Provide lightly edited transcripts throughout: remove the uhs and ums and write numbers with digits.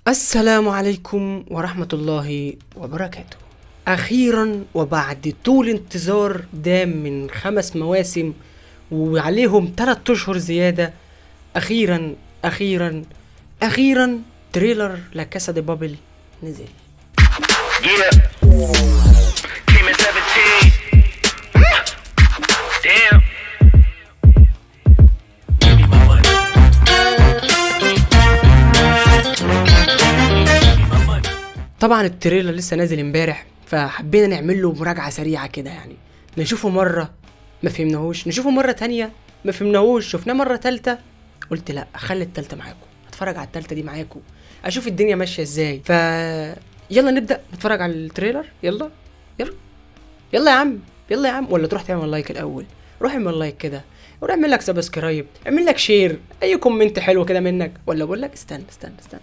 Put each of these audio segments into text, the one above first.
السلام عليكم ورحمة الله وبركاته. أخيرا وبعد طول انتظار دام من 5 مواسم وعليهم 3 أشهر زيادة، أخيرا أخيرا أخيرا trailer La Casa de Papel نزل. Yeah. Came at 17. Damn. Give me my money. Give me my money. طبعا ال trailer لسه نازل امبارح، فحبينا نعمل له مراجعة سريعة كده، يعني نشوفه مرة ما فهمناهوش، نشوفه مرة تانية ما فهمناهوش، شفناه مرة تالتة قلت لا اخلي التالتة معاكم، اتفرج على التالتة دي معاكم، اشوف الدنيا ماشية ازاي. ف يلا نبدأ نتفرج على ال trailer. يلا يلا يلا يا عم، يلا يا عم، ولا تروح تعمل like الاول؟ روح اعمل like كده، وروح اعمل لك subscribe، اعمل لك share، اي comment حلو كده منك، ولا بقول لك استنى استنى استنى،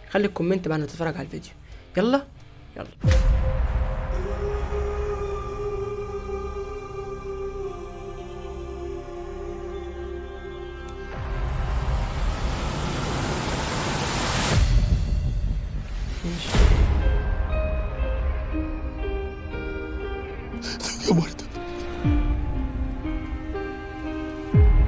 خلي ال comment بعد ما تتفرج على الفيديو. يلا يلا. ماشي. Tokio ha muerto.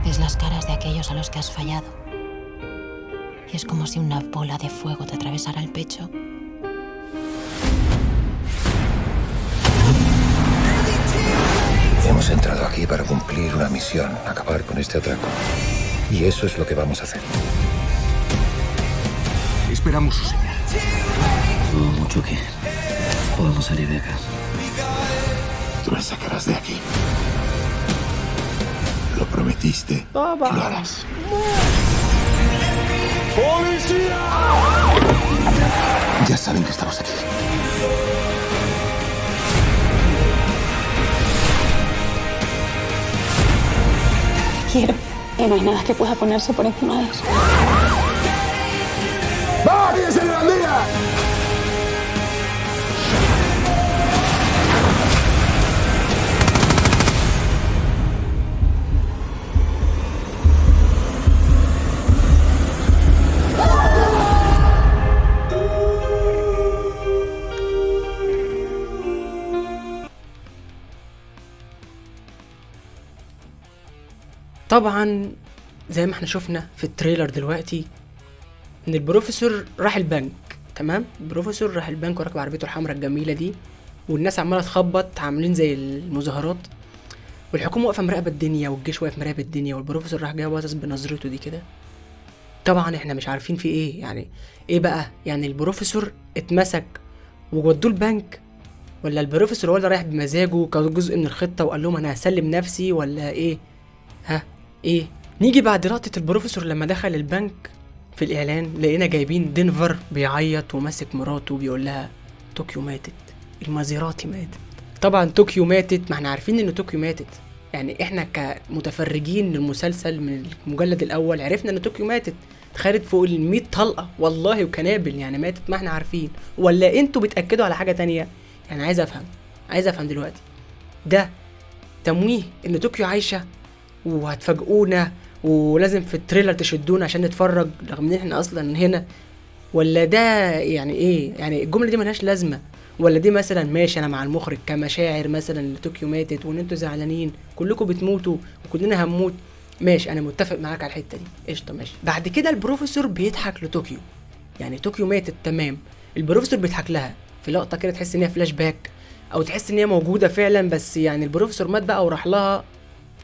Ves las caras de aquellos a los que has fallado. Y es como si una bola de fuego te atravesara el pecho. Hemos entrado aquí para cumplir una misión, acabar con este atraco. Y eso es lo que vamos a hacer. Esperamos su señal. Dudo mucho que podamos salir de acá. Tú me sacarás de aquí. Lo prometiste. طبعا. Y lo harás. Ya saben que estamos aquí. Quiero. Y no hay nada que pueda ponerse por encima de eso. ¡Va! ¡Es el gran día! طبعا زي ما احنا شفنا في ال trailer دلوقتي ان البروفيسور راح البنك، تمام؟ البروفيسور راح البنك وراكب عربيته الحمراء الجميلة دي، والناس عماله تخبط عاملين زي المظاهرات، والحكومة واقفة مراقبة الدنيا، والجيش واقف مراقب الدنيا، والبروفيسور راح جاي باصص بنظرته دي كده. طبعا احنا مش عارفين في ايه، يعني ايه بقى؟ يعني البروفيسور اتمسك وودوه البنك، ولا البروفيسور هو اللي رايح بمزاجه كجزء من الخطة وقال لهم انا هسلم نفسي، ولا ايه؟ ها ايه؟ نيجي بعد لقطة البروفيسور لما دخل البنك في الإعلان، لقينا جايبين دنفر بيعيط وماسك مراته وبيقول لها طوكيو ماتت، المازيراتي ماتت. طبعا طوكيو ماتت، ما احنا عارفين ان طوكيو ماتت، يعني احنا كمتفرجين للمسلسل من المجلد الأول عرفنا ان طوكيو ماتت، اتخرت فوق ال 100 طلقة والله وكنابل، يعني ماتت، ما احنا عارفين. ولا انتوا بتأكدوا على حاجة تانية؟ يعني عايز افهم، عايز افهم دلوقتي ده تمويه ان طوكيو عايشة وهتفاجئونا ولازم في ال trailer تشدونا عشان نتفرج رغم ان احنا اصلا هنا، ولا ده يعني ايه؟ يعني الجملة دي ملهاش لازمه، ولا دي مثلا ماشي انا مع المخرج كمشاعر مثلا ان طوكيو ماتت وان انتوا زعلانين كلكم بتموتوا وكلنا هنموت، ماشي انا متفق معاك على الحتة دي، قشطه ماشي. بعد كده البروفيسور بيضحك لطوكيو، يعني طوكيو ماتت تمام، البروفيسور بيضحك لها في لقطة كده تحس ان هي فلاش باك او تحس ان هي موجودة فعلا، بس يعني البروفيسور مات بقى وراح لها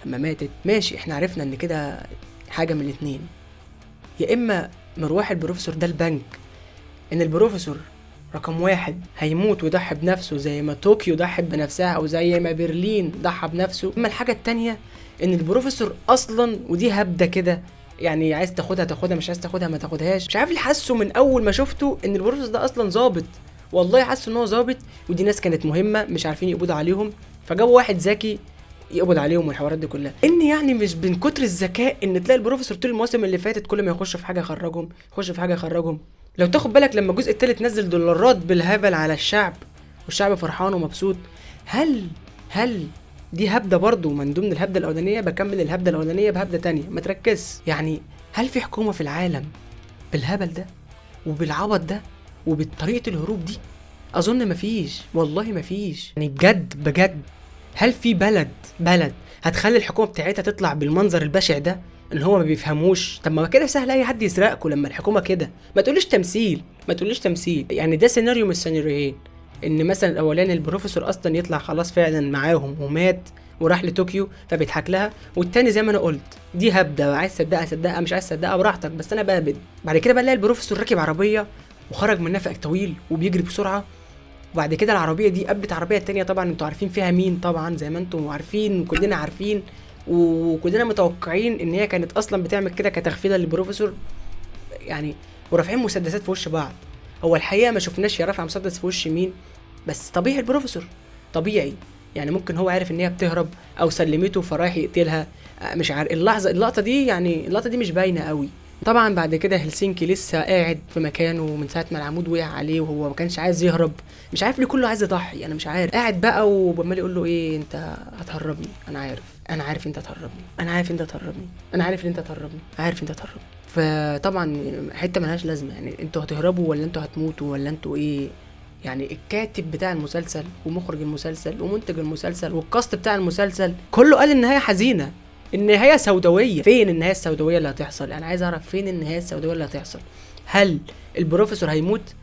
لما ماتت. ماشي احنا عرفنا ان كده حاجة من الاتنين، يا اما مروح البروفيسور ده البنك ان البروفيسور رقم 1 هيموت ويضحي بنفسه زي ما طوكيو ضحت بنفسها او زي ما برلين ضحى بنفسه، اما الحاجة التانية ان البروفيسور اصلا، ودي هبده كده يعني عايز تاخدها تاخدها، مش عايز تاخدها ما تاخدهاش، مش عارف اللي حاسه من اول ما شفته ان البروفيسور ده اصلا ظابط، والله حاسه ان هو ظابط، ودي ناس كانت مهمة مش عارفين يقبضوا عليهم فجابوا واحد ذكي يقبض عليهم والحوارات دي كلها. ان يعني مش من كتر الذكاء ان تلاقي البروفيسور طول المواسم اللي فاتت كل ما يخش في حاجة يخرجهم، يخش في حاجة يخرجهم. لو تاخد بالك لما الجزء التالت نزل دولارات بالهبل على الشعب والشعب فرحان ومبسوط، هل دي هبده برضو من ضمن الهبده الاولانية؟ بكمل الهبده الاولانية بهبده تانية، ما تركزش. يعني هل في حكومة في العالم بالهبل ده؟ وبالعبط ده وبطريقة الهروب دي؟ اظن مفيش، والله مفيش. يعني بجد بجد، هل في بلد هتخلي الحكومة بتاعتها تطلع بالمنظر البشع ده ان هو ما بيفهموش؟ طب ما كده سهل اي حد يسرقكم لما الحكومة كده. ما تقوليش تمثيل، ما تقوليش تمثيل. يعني ده سيناريو من السيناريوهين، ان مثلا الاولاني البروفيسور اصلا يطلع خلاص فعلا معاهم ومات وراح لطوكيو فبيضحك لها، والتاني زي ما انا قلت دي هبده، عايز تصدقها صدقها، مش عايز تصدقها براحتك، بس انا بهبد. بعد كده بقى نلاقي البروفيسور راكب عربية وخرج من نفق طويل وبيجري بسرعة، وبعد كده العربية دي قابلت عربية تانية، طبعا انتوا عارفين فيها مين، طبعا زي ما انتوا عارفين وكلنا عارفين وكلنا متوقعين ان هي كانت اصلا بتعمل كده كتغفيله للبروفيسور يعني، ورافعين مسدسات في وش بعض. هو الحقيقة ما شفناش يا رافع مسدس في وش مين، بس طبيعي البروفيسور طبيعي يعني، ممكن هو عارف ان هي بتهرب او سلمته فرايح يقتلها، مش عارف. اللقطة دي يعني اللقطة دي مش باينة قوي. طبعا بعد كده هلسنكي لسه قاعد في مكانه من ساعة ما العمود وقع عليه وهو ما كانش عايز يهرب، مش عارف ليه كله عايز يضحي، انا مش عارف. قاعد بقى وعمال يقول له ايه، انت هتهربني، انا عارف، انا عارف انت هتهربني، انا عارف انت هتهربني، انا عارف ان انت هتهربني، عارف انت هتهربني. فطبعا حتة ملهاش لازمه يعني، انتوا هتهربوا ولا انتوا هتموتوا ولا انتوا ايه يعني؟ الكاتب بتاع المسلسل ومخرج المسلسل ومنتج المسلسل والكاست بتاع المسلسل كله قال النهاية حزينة، النهاية سوداوية. فين النهاية السوداويه اللي هتحصل؟ انا عايز اعرف فين النهاية السوداويه اللي هتحصل. هل البروفيسور هيموت؟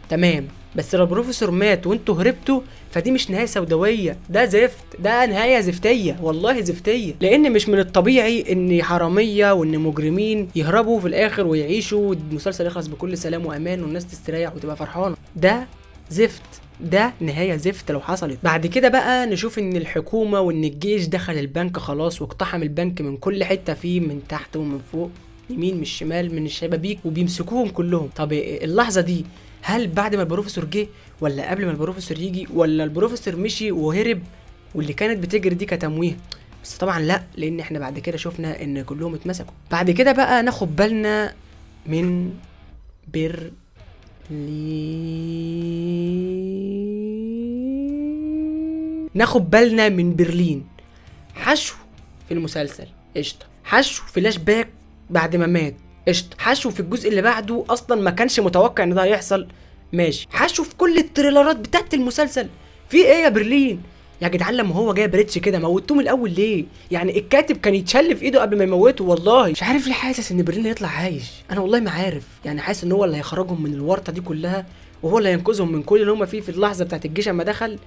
تمام، بس لو البروفيسور مات وانتوا هربتوا فدي مش نهاية سوداوية، ده زفت، ده نهاية زفتيه، والله زفتيه. لان مش من الطبيعي ان حرامية وان مجرمين يهربوا في الاخر ويعيشوا والمسلسل يخلص بكل سلام وامان والناس تستريح وتبقى فرحانة. ده زفت، ده نهاية زفت لو حصلت. بعد كده بقى نشوف ان الحكومة وان الجيش دخل البنك خلاص واقتحم البنك من كل حتة فيه، من تحت ومن فوق، يمين من الشمال، من الشبابيك، وبيمسكوهم كلهم. طب اللحظة دي هل بعد ما البروفيسور جه ولا قبل ما البروفيسور يجي، ولا البروفيسور مشي وهرب واللي كانت بتجري دي كتمويه؟ بس طبعا لا، لان احنا بعد كده شفنا ان كلهم اتمسكوا. بعد كده بقى ناخد بالنا من ناخد بالنا من برلين. حشو في المسلسل قشطه، حشو فلاش باك بعد ما مات قشطه، حشو في الجزء اللي بعده اصلا ما كانش متوقع ان ده هيحصل، ماشي، حشو في كل التريلرات بتاعت المسلسل. في ايه يا برلين يا جدعان؟ لما هو جاي بريتش كده موتوه من الاول ليه؟ يعني الكاتب كان يتشل في ايده قبل ما يموته. والله مش عارف ليه حاسس ان برلين هيطلع عايش، انا والله ما عارف يعني، حاسس ان هو اللي هيخرجهم من الورطة دي كلها وهو اللي هينقذهم من كل اللي هم فيه في اللحظة بتاعت الجيش اما دخل.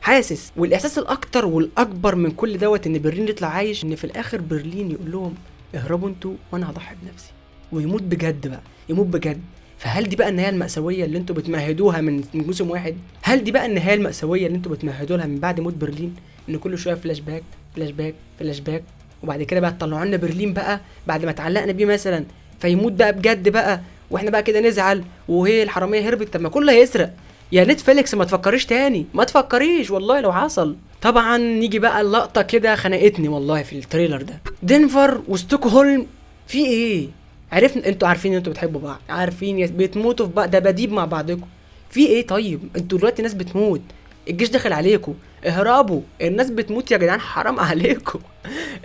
حاسس، والاحساس الاكتر والاكبر من كل دوت ان برلين يطلع عايش، ان في الاخر برلين يقول لهم اهربوا انتوا وانا هضحي بنفسي، ويموت بجد بقى، يموت بجد. فهل دي بقى النهاية المأساوية اللي انتوا بتمهدوها من موسم واحد؟ هل دي بقى النهاية المأساوية اللي انتوا بتمهدوا لها من بعد موت برلين، ان كل شوية flashback flashback flashback، وبعد كده بقى تطلعوا لنا برلين بقى بعد ما اتعلقنا بيه مثلا فيموت بقى بجد بقى، واحنا بقى كده نزعل وهي الحرامية هربت. طب ما كله هيسرق يا نتفليكس، ما تفكريش تاني، ما تفكريش والله لو حصل. طبعا نيجي بقى اللقطة كده خنقتني والله في ال trailer ده، دنفر وستوكهولم في ايه؟ عرفنا انتوا عارفين ان انتوا بتحبوا بعض، عارفين بتموتوا في بعض، دباديب مع بعضكم، في ايه؟ طيب انتوا دلوقتي ناس بتموت، الجيش داخل عليكم، اهربوا، الناس بتموت يا جدعان، حرام عليكم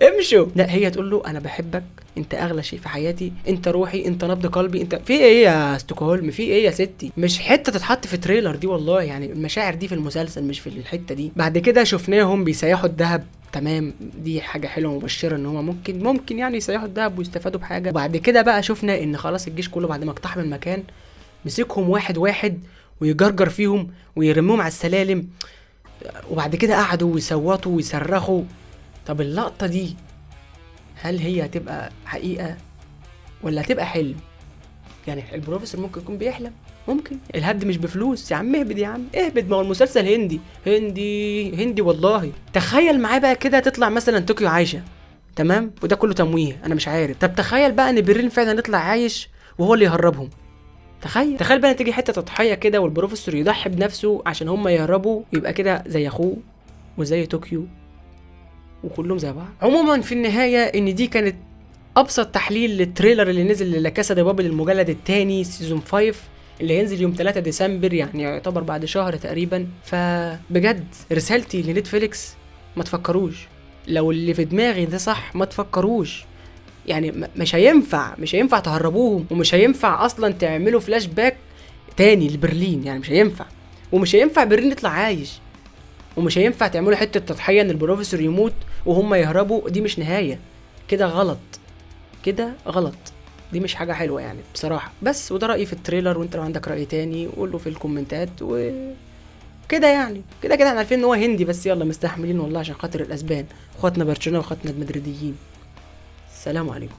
امشوا. لا هي تقول له انا بحبك، انت اغلى شيء في حياتي، انت روحي، انت نبض قلبي، انت في ايه يا ستوكهولم؟ في ايه يا ستي؟ مش حتة تتحط في trailer دي والله، يعني المشاعر دي في المسلسل مش في الحتة دي. بعد كده شفناهم بيسيحوا الذهب، تمام، دي حاجة حلوة مبشرة ان هو ممكن يعني يسيحوا الذهب ويستفادوا بحاجة. وبعد كده بقى شفنا ان خلاص الجيش كله بعد ما اقتحم المكان مسكهم واحد واحد ويجرجر فيهم ويرموهم على السلالم، وبعد كده قعدوا ويصوتوا ويصرخوا. طب اللقطة دي هل هي هتبقى حقيقة ولا هتبقى حلم؟ يعني البروفيسور ممكن يكون بيحلم، ممكن الهبد مش بفلوس يا عم، اهبد يا عم اهبد، ما هو المسلسل هندي هندي هندي والله. تخيل معاه بقى كده تطلع مثلا طوكيو عايشه، تمام، وده كله تمويه انا مش عارف. طب تخيل بقى ان برلين فعلا يطلع عايش وهو اللي يهربهم، تخيل تخيل بقى تيجي حتة تضحية كده والبروفيسور يضحي بنفسه عشان هم يهربوا، يبقى كده زي اخوه وزي طوكيو وكلهم زي بعض. عموما في النهاية ان دي كانت ابسط تحليل لل trailer اللي نزل للا كاسا دي بابل المجلد الثاني season 5 اللي هينزل يوم 3 ديسمبر، يعني يعتبر بعد شهر تقريبا. فبجد رسالتي لنتفليكس، ما تفكروش لو اللي في دماغي ده صح، ما تفكروش. يعني مش هينفع، مش هينفع تهربوهم، ومش هينفع اصلا تعملوا فلاش باك تاني لبرلين، يعني مش هينفع. ومش هينفع برلين يطلع عايش، ومش هينفع تعملوا حتة تضحية ان البروفيسور يموت وهم يهربوا. دي مش نهاية، كده غلط، كده غلط، دي مش حاجة حلوة يعني بصراحة. بس وده رايي في ال trailer، وانت لو عندك راي تاني قوله في الكومنتات وكده يعني. كده كده احنا عارفين ان هو هندي، بس يلا مستحملين والله عشان خاطر الاسبان، اخواتنا برشلونة واخواتنا المدريديين. السلام عليكم.